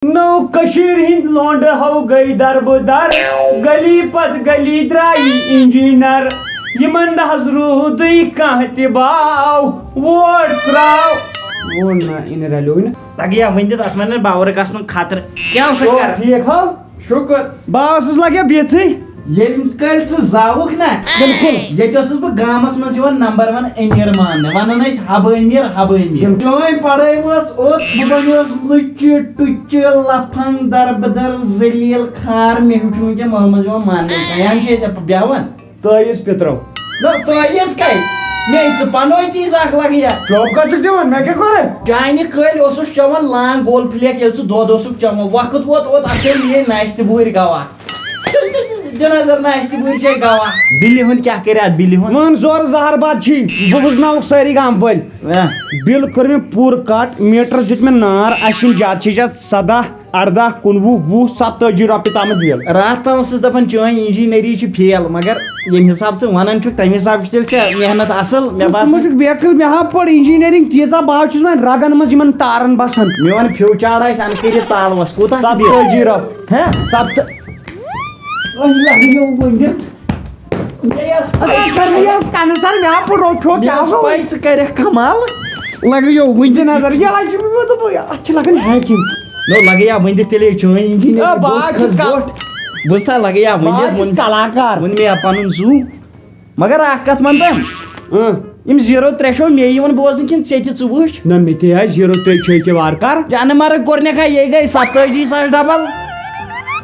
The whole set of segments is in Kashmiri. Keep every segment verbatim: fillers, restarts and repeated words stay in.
نٔو کٔشیٖر ہٕنٛدۍ لونٛڈٕ ہو گٔے دربہٕ در، گلی پتہٕ گلی درٛایی انجینر۔ یِمن نہٕ حظ روٗدٕے کانٛہہ تہِ باو، ووٹ ترٛاو۔ ووٚن نہ، یہِ نہٕ رلیوٕے نہٕ۔ لگیا ؤنۍ دِتھ اتھ منٛز باورٕ گژھنُک خطرٕ۔ کیٛاہ اوس ژٕ کران؟ ٹھیٖک ہو؟ شُکر۔ بہٕ اوسُس لگیا بِہتھٕے۔ ییٚلہِ کٲلۍ ژٕ زاوُکھ نا، بِلکُل۔ ییٚتہِ اوسُس بہٕ گامس منٛز یِوان نمبر ون أمیٖر ماننہٕ، ونان ٲسۍ حبہٕ أمیٖر، حبہٕ أمیٖر۔ بِلکُل۔ چٲنۍ پڑھٲے وٲژ اوٚت، بہٕ بنیوس لُچہِ ٹُچہِ لفنگ دربدر ذلیل خار، مےٚ ہیوٗ چھُنہٕ وٕنکیٚن محلہٕ منٛز یِوان ماننہٕ۔ بیان چھِ أسۍ بیٚہوان۔ تٲویٖز پِترو۔ نہ، تٲویٖز کَتہِ؟ مےٚ ہے ژٕ پنوے تیٖژ اکھ لگہٕ یا۔ چوب کَتھ چھُکھ دِوان؟ مےٚ کیٛاہ کوٚرُے؟ چانہِ کٲلۍ اوسُس چٮ۪وان لانگ گول پھلیک، ییٚلہِ ژٕ دۄد اوسُکھ چٮ۪وان۔ وقت ووت اوت، اَتھ چھےٚ میٛٲنۍ ناشتہٕ بوٗرۍ گواہ۔ دِ نظر ناشتہٕ بوٗرۍ چھےٚ گواہ۔ بِلہِ ہُنٛد کیٛاہ کَرِ اَتھ بِلہِ ہُنٛد؟ وَن زورٕ زہر باد چھی، بہٕ بوزناوُکھ سٲری گام وٲلۍ۔ ہہ۔ بِل کٔر مےٚ پوٗرٕ کٹ، میٖٹرَس دیُت مےٚ نار، اَسہِ چھِنہٕ زیادٕ سے زیادٕ سَداہ، اَرداہ، کُنوُہ، وُہ، ستٲجی رۄپیہِ تامَتھ بِل۔ راتھ تام ٲسٕس دَپان چٲنۍ انجینری چھِ فیل، مگر ییٚمہِ حساب ژٕ وَنان چھُکھ، تَمہِ حساب چھِ تیٚلہِ ژےٚ محنت اَصٕل۔ مےٚ ژٕ باسان مُشُک بیکٕل، مےٚ ہا پٔر انجینرنگ تیٖژاہ، بہٕ ہا چھُس وۄنۍ رَگَن منٛز یِمَن تارَن بَسان۔ میون فیوٗچر آسہِ اَنہٕ کٔرِتھ تالوَس، کوٗتاہ چھُ بِل؟ ستٲجی رۄپیہِ۔ ہہ؟ ستہٕ۔ وۄنۍ لَگہِ یہِ ؤنِتھ۔ مےٚ ٲس اَدٕ حظ کَر مےٚ یہِ کَنہٕ سَر، مےٚ ہا پوٚر روٚٹ پھیوٚر، مےٚ کیٛاہ ٲس گوٚو؟ پَے ژٕ کَرٮ۪کھ کَمال۔ لَگہٕ یو وٕنہِ تہِ نظر، یہِ لَگہِ مےٚ دوٚپُن، اَتھ چھِ لَگان ہیکِنٛگ۔ نو، لَگے یا ؤنہِ تہِ تیٚلے چٲنۍ انجینئر، اے، بہٕ بوٚڑ حظ چھُس کھس کا-، بوٚٹھ۔ بوٗزتھا، لَگے یا ؤنہِ بہٕ تہِ، حظ چھُس ووٚن، کلاکار۔ ووٚن مےٚ یا پَنُن زُو۔ مگر اَکھ کَتھ وَن تہٕ، اۭں۔ یِم زیٖرو ترٛےٚ چھو مے یِوان بوزنہٕ کِنہٕ ژےٚ تہِ ژٕ وٕچھ؟ نہ، مےٚ تہِ آسہِ زیٖرو ترٛےٚ چھے کہِ وارٕ کار۔ جانہٕ مرگ گۄڈٕنیٚتھ ہا یے گٔے ستٲجی ساس ڈبل۔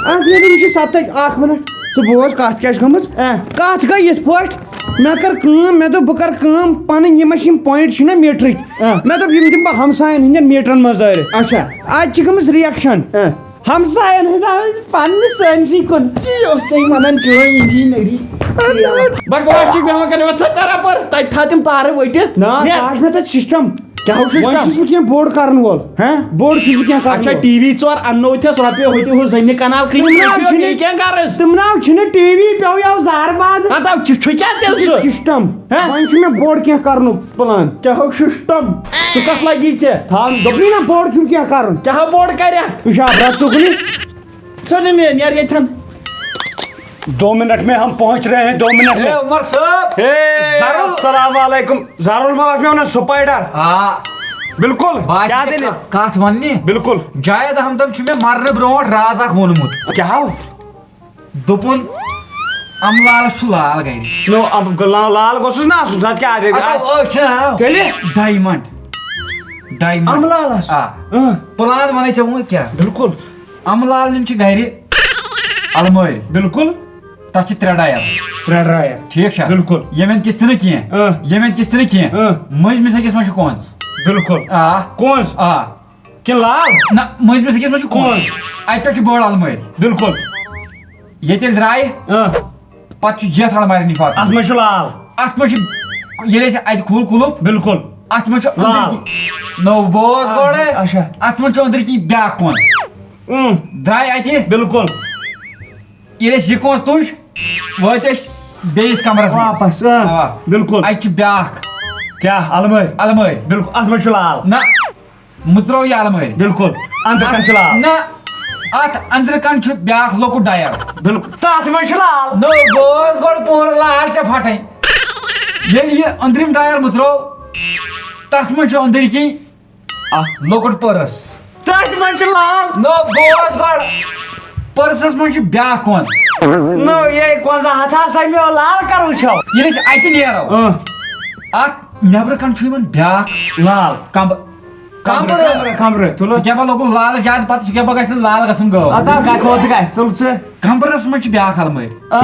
اَتھ مےٚ دوٚپ، یہِ چھِ ستٲجی، اَکھ مِنٹ، ژٕ بوز کَتھ کیٛاہ چھِ گٔمٕژ۔ اَہ۔ کَتھ گٔے یِتھ پٲٹھۍ، مےٚ کٔر کٲم، مےٚ دوٚپ بہٕ کَرٕ کٲم، پَنٕنۍ یِم اَسہِ یِم point چھِنہ میٖٹرٕکۍ، اَہ۔ مےٚ دوٚپ یِم دِمہٕ بہٕ ہمساین ہِنٛدٮ۪ن میٖٹرَن منٛز دٲرِتھ۔ اچھا۔ اَتہِ چھِ گٔمٕژ reaction۔ اَہ۔ ہمساین ہٕنٛز آواز پننہِ سٲنسٕے کُن۔ یی اوس ژےٚ ونان چٲنۍ انجینری۔ بکواس چھِ بیٚہوان کران، ژٕ ژٕ رپر، تتہِ تھاو تِم تارٕ ؤٹِتھ۔ نہ، نیر۔ سُہ آسہِ مےٚ تتہِ system۔ کیٛاہ ہُہ system؟ وۄنۍ چھُس بہٕ کینٛہہ بوٚڑ کرن وول۔ ہہ؟ بوٚڑ چھُس بہٕ کینٛہہ کرن اچھا، وول۔ ٹی وی ژور اننو تھس رۄپیہِ ہوٚتہِ ہُہ زٔمیٖن کنال کھٔنِتھ تِم نہ رٔٹِو چھِنہٕ، بیٚیہِ کینٛہہ غرض۔ تِم نہ چھِنہٕ ٹی وی پیوٚو یَوٕ زہر باد۔ ہتو، چھُ، چھُ کیٛاہ تیٚلہِ یہِ سُہ؟ System۔ ہہ؟ وۄنۍ چھُ مےٚ بوٚڑ کینٛہہ کرنُک plan۔ کیٛاہ ہُہ system؟ سُہ کتھ لگی ژےٚ؟ تھاو، دوٚپمٕے نہ بوٚڑ چھُم کینٛہہ کرُن۔ کیٛاہ ہُہ بوٚڑ کرکھ؟ ژٕ چھا برٛتھ ژُکنٕے؟ ژٕ نہٕ مےٚ، نیر ییٚتھٮ۪ن۔ دو منٹ میں ہم پہنچ رہے ہیں، دو منٹ میں۔ اے عمر صٲب۔ ہے، زرُل۔ السلام علیکم۔ زرُل ما اوس مےٚ ونان spider؟ آ۔ بِلکُل۔ بہٕ آسہٕ کیٛاہ ژےٚ دٔلیٖل؟ کَتھ، کَتھ وَننہِ۔ بِلکُل۔ جاوید احمدن چھُ مےٚ مرنہٕ برونٛٹھ راز اکھ ووٚنمُت۔ کیٛاہ ہو؟ دوٚپُن، امہٕ لالس چھُ لال گرِ۔ نو، اب لا-، لال گوٚژھُس نہ آسُن، نتہٕ کیٛاہ دٔلیٖل؟ اَدٕ أسۍ چھِنہ ہاو۔ تیٚلہِ؟ Diamond۔ Diamond۔ امہٕ لالس؟ آ۔ اۭں۔ Plan وَنے ژےٚ وۄنۍ کیٛاہ؟ بِلکُل۔ امہٕ لالنٮ۪ن چھِ گرِ المٲرۍ۔ بِلکُل۔ تَتھ چھِ ترٛےٚ ڈایَر۔ ترٛےٚ ڈایَر۔ ٹھیٖک چھا؟ بِلکُل۔ ییٚمٮ۪ن کِس تہِ نہٕ کینٛہہ۔ اۭں۔ ییٚمٮ۪ن کِس تہِ نہٕ کینٛہہ۔ اۭں۔ مٔنٛزمِس أکِس منٛز چھُ کۄنٛز۔ بِلکُل۔ آ۔ کۄنٛز؟ آ۔ کِنہٕ لال؟ نہ، مٔنٛزمِس أکِس منٛز چھُ کۄنٛز۔ کۄنٛز۔ اَتہِ پٮ۪ٹھ چھِ بٔڑ المٲرۍ۔ بِلکُل۔ ییٚتہِ ییٚلہِ درٛایہِ، اۭں۔ پَتہٕ چھُ یَتھ المارِ نِش واتان۔ اَتھ منٛز چھُ لال۔ اَتھ منٛز چھُ، ییٚلہِ أسۍ اَتہِ کھوٗل قُلُف۔ بِلکُل۔ اَتھ منٛز چھُ أنٛدٕرۍ لال۔ کِنۍ، نو بوز گۄڈٕ۔ اچھا۔ اَتھ منٛز چھُ أنٛدٕرۍ کِنۍ بیٛاکھ کۄنٛز۔ اۭں۔ درٛاے اَتہِ۔ بِلکُل۔ ییٚلہِ اَسہِ یہِ کۄنٛز تُج، وٲتۍ أسۍ بیٚیِس کمرس منٛز۔ واپس، آ، آ۔ بِلکُل۔ اَتہِ چھُ بیٛاکھ۔ کیٛاہ؟ المٲرۍ؟ المٲرۍ۔ بِلکُل، اَتھ منٛز چھُ لال۔ نہ، مُژراو یہِ المٲرۍ۔ بِلکُل، اَنٛدر کَنہِ چھُ لال۔ نہ، اَتھ أنٛدرٕ کَنہِ چھُ بیٛاکھ لۄکُٹ ڈایَر۔ بِلکُل، تَتھ منٛز چھُ لال۔ نو، بوز گۄڈٕ پوٗرٕ لال ژےٚ پھٹٕنۍ۔ ییٚلہِ یہِ أنٛدرِم ڈایَر مُژراو، تَتھ منٛز چھُ أنٛدٕرۍ کِنۍ اکھ لۄکُٹ پٔرٕس۔ تٔتھۍ منٛز چھُ لال۔ نو، بوز گۄڈٕ۔ پٔرسَس منٛز چھُ بیٛاکھ کۄنٛز۔ نو، یے کۄنٛزٕ ہتھا سا میو لال کر وٕچھو۔ ییٚلہِ أسۍ اَتہِ نیرو، اۭں۔ اَتھ نٮ۪برٕ کَنہِ چھُ یِوان بیٛاکھ لال۔ کمب-، کمبرٕ۔ کمبرٕ، کمبرٕ، تُلہٕ۔ ژٕ کیٛاہ پَتہٕ لوگُکھ لال زیادٕ، پَتہٕ ژٕ کیٛاہ پَتہٕ گژھِ نہٕ لال گژھُن گٲو۔ اَدا گژھِ، کوٚت گژھِ، تُل ژٕ۔ کمبرَس منٛز چھِ بیٛاکھ المٲرۍ۔ آ،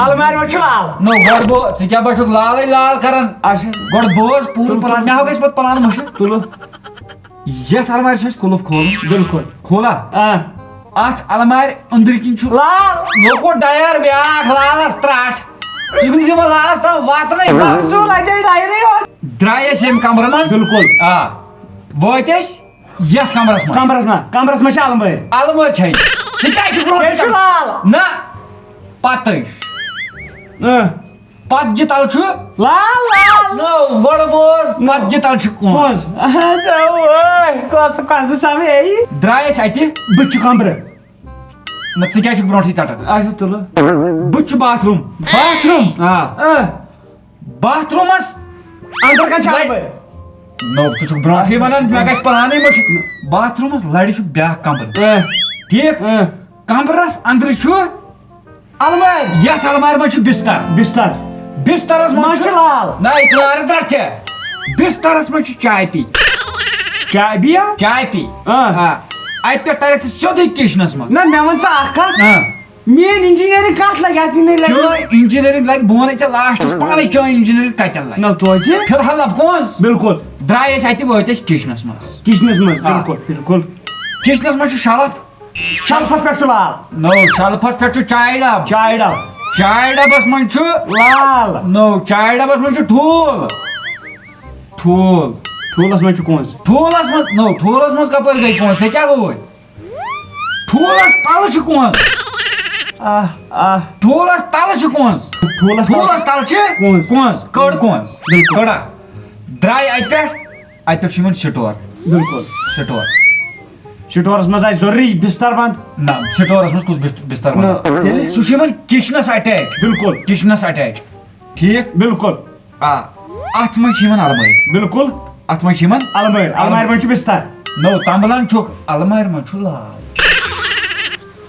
المارِ منٛز چھُ لال۔ نو، گۄڈٕ بو-، ژٕ کیٛاہ باسیٚکھ لالٕے لال کران؟ اچھا۔ گۄڈٕ بوز پوٗرٕ تُل، پلان، تُل۔ مےٚ ہا گژھِ پتہٕ پلان مٔشِتھ۔ تُلہٕ۔ یتھ المارِ چھُ اَسہِ قُلُف کھولُن۔ بِلکُل۔ کھولا؟ آ۔ اتھ المارِ أنٛدرۍ کِنۍ چھُ لال۔ لۄکُٹ ڈایَر بیٛاکھ لالس ترٛٹھ۔ یِم دِمو لالس تام واتنَے بس۔ سُہ لگے ڈایرے یوت۔ درٛاے أسۍ ییٚمہِ کمرٕ منٛز۔ بِلکُل۔ آ۔ وٲتۍ أسۍ یتھ کمرس منٛز۔ کمرس منٛز، کمرس منٛز چھِ المٲرۍ۔ المٲرۍ چھے۔ ژٕ کیٛازِ چھُکھ برونٛٹھ ییٚتہِ چھُ لال۔ نہ، پتہٕ۔ اۭں۔ پتجہِ تل چھُ، لال لال نو، گۄڈٕ بوز، پتجہِ تل چھُ کۄنٛز۔ پوٚز۔ اچھا، اوے، کۄس کۄس سمے؟ درٛاے أسۍ اتہِ، بہٕ چھُ کمبرٕ۔ نہ ژٕ کیٛازِ چھُکھ برونٛٹھٕے ژٹان؟ اچھا، تُلہٕ۔ بہٕ چھُ باتھ روٗم۔ باتھ روٗم۔ آ، آ، باتھ روٗمس اندر کَتہِ چھُ اندر؟ نو، ژٕ چھُکھ برونٛٹھٕے ونان، مےٚ گژھِ پانٕے مٔشِتھ۔ باتھ روٗمس لرِ چھُ بیٛاکھ کمبرٕ۔ آ، ٹھیٖک؟ آ۔ کمبرس اندرٕ چھُ، المارِ۔ یتھ المارِ منٛز چھُ بستر۔ بستر۔ بسترس منٛز منٛز چھُ لال۔ نہ، یہِ لارِ درٛٹھ ژےٚ۔ بسترس منٛز چھُ چاے پی۔ چاے بیا؟ چاے پی۔ آ۔ آ۔ اتہِ پٮ۪ٹھ ترکھ ژٕ سیوٚدُے کچنس منٛز۔ نہ، مےٚ وَن ژٕ اکھ کتھ۔ آ۔ میٲنۍ انجینئرنگ کتھ لگہِ اتھ؟ یہِ نَے لگہِ۔ چٲنۍ انجینئرنگ لگہِ، بہٕ وَنے ژےٚ لاسٹس پانے، چٲنۍ انجینئرنگ کتٮ۪ن لگہِ۔ نہ، توتہِ۔ فی الحال لب کونٛز۔ بِلکُل۔ درٛاے أسۍ اتہِ، وٲتۍ أسۍ کچنس منٛز۔ کچنس منٛز، آ۔ بِلکُل، بِلکُل۔ کچنس منٛز چھُ شلف۔ شلفس پٮ۪ٹھ چھُ لال۔ نو، شلفس پٮ۪ٹھ چھُ چایہِ ڈب۔ چایہِ ڈب۔ چایہِ ڈبس منٛز چھُ لال۔ نو، چایہِ ڈبس منٛز چھُ ٹھوٗل۔ ٹھوٗل۔ ٹھوٗلس منٛز چھُ کونٛز۔ ٹھوٗلس منٛز، نو، ٹھوٗلس منٛز کپٲرۍ گٔے کونٛز؟ ژےٚ کیٛاہ گوٚوُے؟ ٹھوٗلس تلہٕ چھِ کونٛز۔ آہ، آہ۔ ٹھوٗلس تلہٕ چھِ کونٛز۔ ٹھوٗلس تلہٕ۔ ٹھوٗلس تلہٕ چھِ کونٛز۔ کونٛز۔ کٔڑ کونٛز۔ بِلکُل۔ کٔڑا۔ درٛاے اتہِ پٮ۪ٹھ۔ اتہِ پٮ۪ٹھ چھُ یِوان سٹور۔ بِلکُل۔ سٹور۔ سٹورس منٛز آسہِ ضروٗری بستر بند۔ نہ، سٹورس منٛز کُس بست-، بستر نہ، بناو؟ تیٚلہِ؟ سُہ چھُ یِوان کچنس اٹیچ۔ بِلکُل۔ کچنس اٹیچ۔ ٹھیٖک؟ بِلکُل۔ آ۔ اتھ منٛز چھِ یِوان المٲرۍ۔ بِلکُل۔ اتھ منٛز چھِ یِوان المٲرۍ، المارِ منٛز چھُ بستر۔ نو، تمبلان چھُکھ، المارِ منٛز چھُ لال۔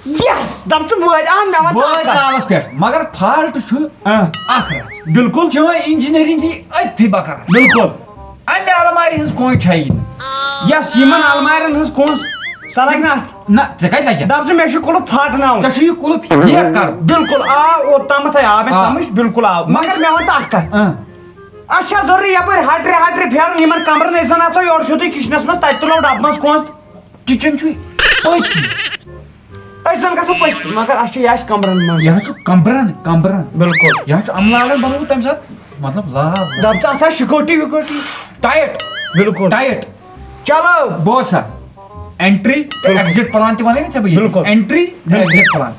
یس، دپ ژٕ وٲتۍ، آ، مےٚ وَن بہٕ تہٕ وٲتۍ اکھ کتھ۔ لالس پٮ۪ٹھ، مگر فالٹ چھُ آ، اکھ رژھ۔ بِلکُل۔ چٲنۍ انجینئرنگ یی أتھی بکار۔ بِلکُل۔ امہِ المارِ ہٕنٛز کونٛج چھیی نہٕ۔ یس یِمن المارٮ۪ن ہٕنٛز کونٛز، سۄ لگہِ نہٕ اتھ۔ نہ، ژےٚ کتہِ لگہِ؟ دپ ژٕ مےٚ چھُ کُلُف پھاٹناوُن۔ ژےٚ چھُ یہِ کُلُف یہِ کرُن۔ بِلکُل آو، اوٚتامتھے آو مےٚ آ۔ سمجھ، بِلکُل آو۔ مگر مےٚ وَن تہٕ اکھ کتھ۔ آ۔ اَسہِ چھا ضروٗری یپٲرۍ ہٹرِ ہٹرِ پھیرُن یِمن کمرن؟ أسۍ زن اژو یورٕ سیوٚدُے کچنس منٛز، تتہِ تُلو ڈبہٕ منٛز کونٛز۔ کچن چھُے پٔتۍ کِنۍ۔ أسۍ زن گژھو پٔتۍ کِنۍ، مگر اَسہِ چھُ یہِ آسہِ کمرن منٛز۔ یہِ حظ چھُ کمبرن، کمبرن۔ بِلکُل۔ یہِ حظ چھُ عملہٕ عملہٕ بنومُت تمہِ ساتہٕ، مطلب، لال۔ دپ ژٕ اتھ آسہِ سیکورٹی ویکورٹی۔ ٹایٹ۔ بِلکُل۔ ٹایٹ۔ چلو۔ بوز سا، اینٹری تہٕ بِلکُل۔ ایگزٹ پلان تہِ ونٕے نا ژےٚ بہٕ ییٚتہِ۔ بِلکُل۔ اینٹری تہٕ بِلکُل۔ Exit plan.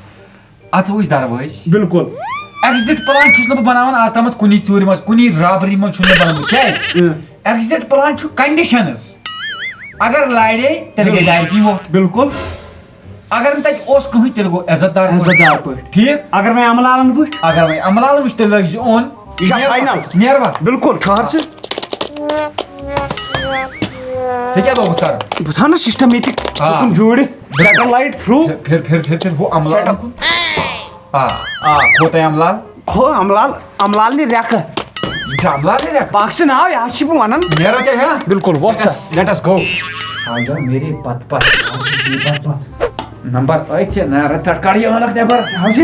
اژو أسۍ دروازِ۔ بِلکُل۔ ایگزٹ پلان چھُس نہٕ بہٕ بناوان آز تامَتھ کُنی ژوٗرِ منٛز، کُنی رابری منٛز چھُس نہٕ بنومُت۔ کیازِ؟ اۭں۔ ایگزٹ پلان چھُ کنڈیشنز۔ اگر لارے، تیٚلہِ گٔے دارِ کِنۍ وۄٹھ۔ بِلکُل۔ اگر نہٕ تَتہِ اوس کٕہٕنۍ، تیٚلہِ گوٚو عزت دار پٲٹھۍ۔ عزت دار پٲٹھۍ۔ ٹھیٖک؟ اگر وۄنۍ عملہٕ عالن وٕچھ۔ اگر وۄنۍ عملہٕ عالن وٕچھ، تیٚلہِ لٲگۍ زِ اوٚن۔ یہِ چھا فاینل؟ نیر وۄنۍ۔ بِلکُل، ٹھٔہر ژٕ۔ ژےٚ کیٛاہ لوگُتھ کرُن؟ بہٕ تھاوٕ نا سسٹمیٹک آ۔ ہُکُن جوٗڑِتھ، سیٹلایٹ تھرٛوٗ۔ پھِر، پھِر، پھِر، پھِر ہُہ عملہٕ سیٹل۔ عالن کُن۔ آ، آ، کھوتَے عملہٕ عال۔ ہُہ عملہٕ عال، عملہٕ عالنہِ ریکہٕ۔ یِم چھِ عملہٕ عالنہِ ریکہٕ۔ پاک سُہ ناو، یہِ حظ چھِ بہٕ وَنان۔ نیرو تیٚلہِ، ہا؟ بِلکُل، وۄتھ سا۔ Let us go. آ جان، میرے پتھ پتھ، آ جی، پتھ پتھ۔ نمبر ٲٹھ چھِ، نہ، رَٹھ، رَٹھ، کڑ یہِ عٲنکھ نٮ۪بر۔ کیٛاہ حظ چھِ؟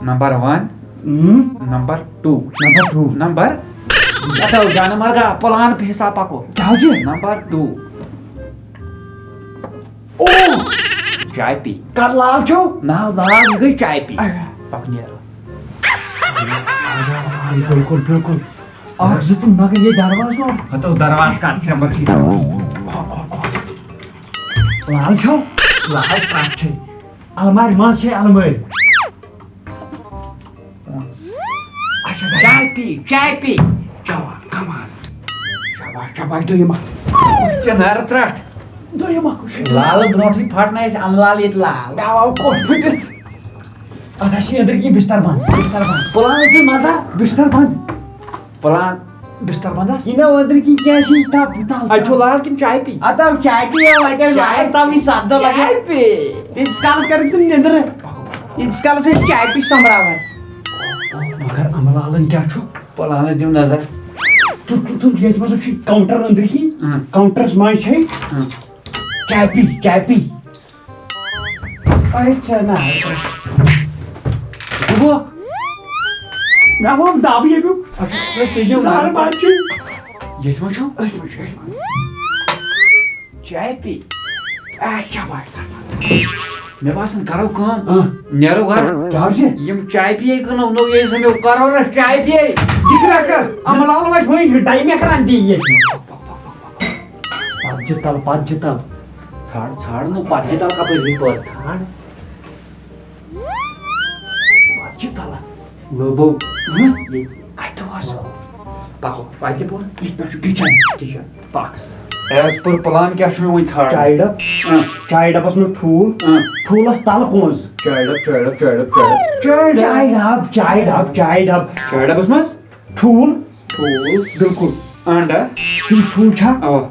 Number one. اۭں۔ Number two. Number two. Number. پتہٕ جانہٕ مرگا، پلان پہ حساب پکو۔ کیٛاہ حظ چھِ؟ Number two. او! چاے پی۔ کر لال چھو؟ نہ، لال، یہِ گٔے چاے پی۔ اچھا۔ پک نیرو۔ بِلکُل، بِلکُل۔ اکھ زٕ تہٕ مگر یہِ دروازٕ اوس۔ ہتو دروازٕ کتھ نمبر چھِ یہِ؟ لال چھو؟ لال کتھ چھِ؟ المارِ منٛز چھے المٲرۍ۔ اچھا، چاے پی، چاے پی۔ چاوا، کمان۔ شاباش، شاباش، دوٚیِم اکھ۔ ژےٚ نارٕ ترٛٹھ۔ دوٚیِم اکھ وٕچھ۔ لالہٕ برونٛٹھٕے پھٹنٲے اَسہِ اَمہٕ لال ییٚتہِ لال۔ مےٚ آو کوٚٹھ پھٔٹِتھ۔ اَتھ آسہِ أنٛدرۍ کِنۍ بِستَر بنٛد، بِستَر بنٛد۔ پُلان ٲسۍ نظر۔ بِستَر بنٛد۔ پُلان بِستَر بنٛد آسہِ۔ یہِ مےٚ أنٛدرۍ کِنۍ کیٛاہ چھِ یہِ تَپھ تَل؟ اَتہِ چھُ لال کِنہٕ چاے پی؟ اَدٕ آو چاے پی، یہِ لَگہِ چاے۔ ماز تام یہِ سَتھ دۄہ لَگہِ۔ چاے پی۔ تیٖتِس کالَس کَرَکھ تِم نٮ۪نٛدٕر۔ ییٖتِس کالَس أسۍ چاے پی سۄمبراوان۔ مگر اَمہٕ لالَن کیٛاہ چھُ؟ پلانس دِم نظر۔ تُل، تُل، تُل، ییٚتہِ منٛز چھُ کاونٹر أنٛدرۍ کِنۍ۔ اۭں۔ کاونٹرس منٛز چھے اۭں۔ چاپی، چاپی۔ اے ژےٚ نا۔ گوٚو۔ مےٚ ووٚن دب ییٚمیُک۔ اچھا، تُہۍ کٔرِو زہر بنٛد چھُ۔ ییٚتہِ منٛز چھُ؟ أتھۍ منٛز چھُ، أتھۍ منٛز۔ چاپی۔ اے، شاباش۔ مےٚ باسان، کرو کٲم۔ اۭں۔ نیرو گرٕ۔ کیٛاہ حظ چھِ؟ یِم چاے پیے کٕنو، نو یے سمجھو، کرو نہ چاے پیے۔ ذِکرا کر، اَمہٕ لال وَتہِ وۄنۍ چھُ ٹایمے کران تی ییٚتہِ۔ پتجہِ تل، پتجہِ تل۔ ژھانڈ، ژھانڈ نہٕ پتجہِ تل کپٲرۍ گٔے پٲدٕ، ژھانڈ۔ پتجہِ تل۔ لوبو۔ ہہ؟ ییٚتہِ۔ دوس۔ پکو، وتہِ بۄن۔ یتھ پٮ۪ٹھ چھُ کچن۔ کچن۔ پکھ۔ As per plan کیٛاہ چھُ مےٚ وۄنۍ ژھانٛڈُن؟ چایہِ ڈب۔ اۭں۔ چایہِ ڈبس منٛز ٹھوٗل۔ اۭں۔ ٹھوٗلس تلہٕ کونٛز۔ چایہِ ڈب، چایہِ ڈب، چایہِ ڈب، چایہِ ڈب۔ چایہِ ڈب، چایہِ ڈب، چایہِ ڈب۔ چایہِ ڈبس منٛز؟ ٹھوٗل۔ ٹھوٗل۔ بِلکُل۔ انڈا۔ یِم ٹھوٗل چھا؟ اوا۔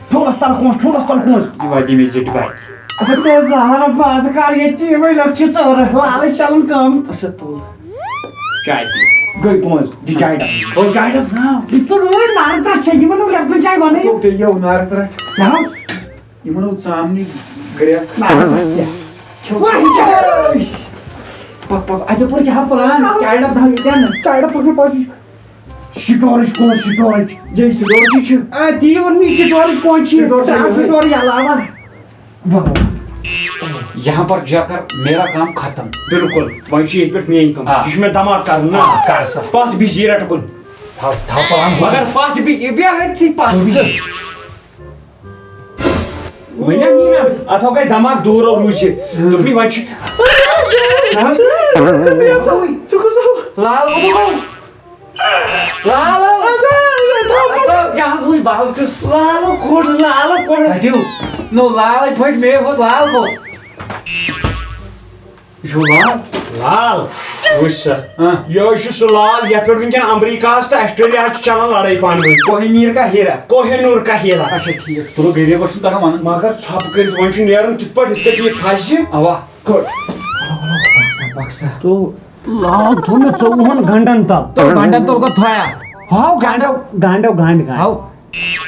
ٹھوٗلس تل کونٛز، ٹھوٗلس تل کونٛز۔ یہِ واتہِ مےٚ زِٹھِ بچہِ۔ اچھا، ژٕ ٲس زہرا بازٕ کر ییٚتہِ چھِ یِمے لٔکھ چھِ ژٲرٕ، لالٕچ چلان کٲم۔ اچھا، تُل۔ چاے دِ۔ گٔے پونٛز، دِ چاے ڈبہٕ۔ او، چاے ڈبہٕ نا۔ یہِ تُل وۄنۍ نارٕ ترٛٹھ چھےٚ، یِمن اوس رٮ۪تہٕ کٲلۍ چاے بنٲیِتھ۔ تو بیٚیہِ یو نارٕ ترٛٹھ۔ کیٛاہ؟ یِمن اوس ژامنہِ گرٛٮ۪کھ۔ نارٕ ترٛٹھ ژےٚ۔ کھیوٚو۔ وۄنۍ کیٛاہ؟ پک، پک، اتہِ پوٚر کیٛاہ پلان؟ چاے ڈبہٕ تھاو ییٚتٮ۪ن۔ چاے ڈبہٕ پکھ مےٚ پتہٕ۔ سٹورج کون سٹورج؟ یے سٹورجی چھُ۔ آ، تی ووٚن مےٚ، سٹورج کون چھُ؟ سٹورج ترٛاو چھُ۔ سٹورج علاوہ۔ واہ۔ یہاں پر جا کر میرا کام ختم۔ بِلکُل، وۄنۍ چھُ ییٚتہِ پٮ۪ٹھ میٲنۍ کٲم۔ آ۔ یہِ چھُ مےٚ دماغ کرُن نا۔ آ، کر سا۔ پتھ بِہزی رٹہٕ کُن۔ تھاو، تھاو پلان۔ مگر پتھ بِہہ، یہِ بیٚہہ أتھی پتھ ژٕ۔ وۄنۍ ہا نی نا، اتھ ہا گژھِ دماغ دوٗر روٗزِتھ۔ دوٚپمَے وۄنۍ چھُ۔ ژٕ کُس ہو؟ لال ووٚتھُن گوٚو۔ لالو۔ اَدٕ، اَدٕ، اَدٕ، کیٛاہ گوٚو؟ بہٕ ہا چھُس۔ لالو کوٚڑ، لالو کوٚڑ۔ کَتیو؟ نو، لالے پھٔٹۍ مے ہوت، لال کوٚت؟ یہِ چھُ لال؟ لال؟ وٕچھ سا۔ ہاں۔ یہِ حظ چھُ سُہ لال، یَتھ پٮ۪ٹھ وٕنکٮ۪ن امریکہس تہٕ آسٹریلیاہس چھِ چلان لڑٲے پانہٕ ؤنۍ۔ کوہ نیٖر کا ہیرا۔ کوہ نوٗر کا ہیرا۔ اچھا، ٹھیٖک۔ تُلو، غریٖبَس چھُنہٕ تَگان وَنُن۔ مگر ژھۄپہٕ کٔرِتھ وۄنۍ چھُ نیرُن کِتھ پٲٹھۍ؟ یِتھ کٔٹھۍ یہِ پھَسہِ۔ اَوا۔ کوٚت؟ وَلو، وَلو، بَکسا، بَکسا۔ تو لال تھوٚو مےٚ ژوٚوُہَن گنٛڈَن تَل۔ تو گنٛڈَن تَل کوٚت تھایَتھ؟ ہاو، گنٛڈو، گنٛڈو، گنٛڈ، گنٛڈ۔ ہاو،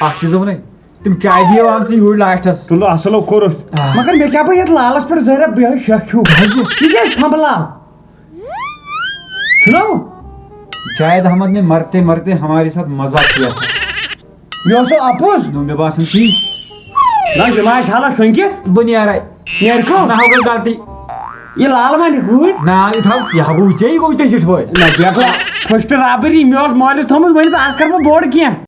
اَکھ چیٖز وَنَے۔ تِم چاے دِیو آمژٕ یوٗرۍ لاسٹَس۔ تُلو اَصٕل کوٚرُتھ۔ آ۔ مگر مےٚ کیٛاہ پَے یَتھ لالَس پٮ۪ٹھ زہرہ بیٚہہِ شک ہیوٗ۔ یہِ کیٛازِ پھمبلاو؟ چھُنو؟ جاوید احمد نے مرتے مرتے ہمارے ساتھ مذاق کیا تھا۔ مےٚ اوس سُہ اَپُز۔ نو، مےٚ باسان تی۔ نہ، یِم آسہِ ہنا شۄنٛگِتھ۔ بہٕ نیرے۔ نیرکھو؟ نہ، ہو گٔے غلطی۔ یہِ لال وَنہِ گوٗرۍ۔ نہ، یہِ تھاو ژےٚ، ہا گوٚو ژےٚ، یہِ گوٚو ژےٚ سۭتۍ وۄنۍ۔ نہ، بیکلا، first robbery، مےٚ اوس مٲلِس تھوٚمُت ؤنِتھ، آز کَرٕ بہٕ بوٚڑ کینٛہہ۔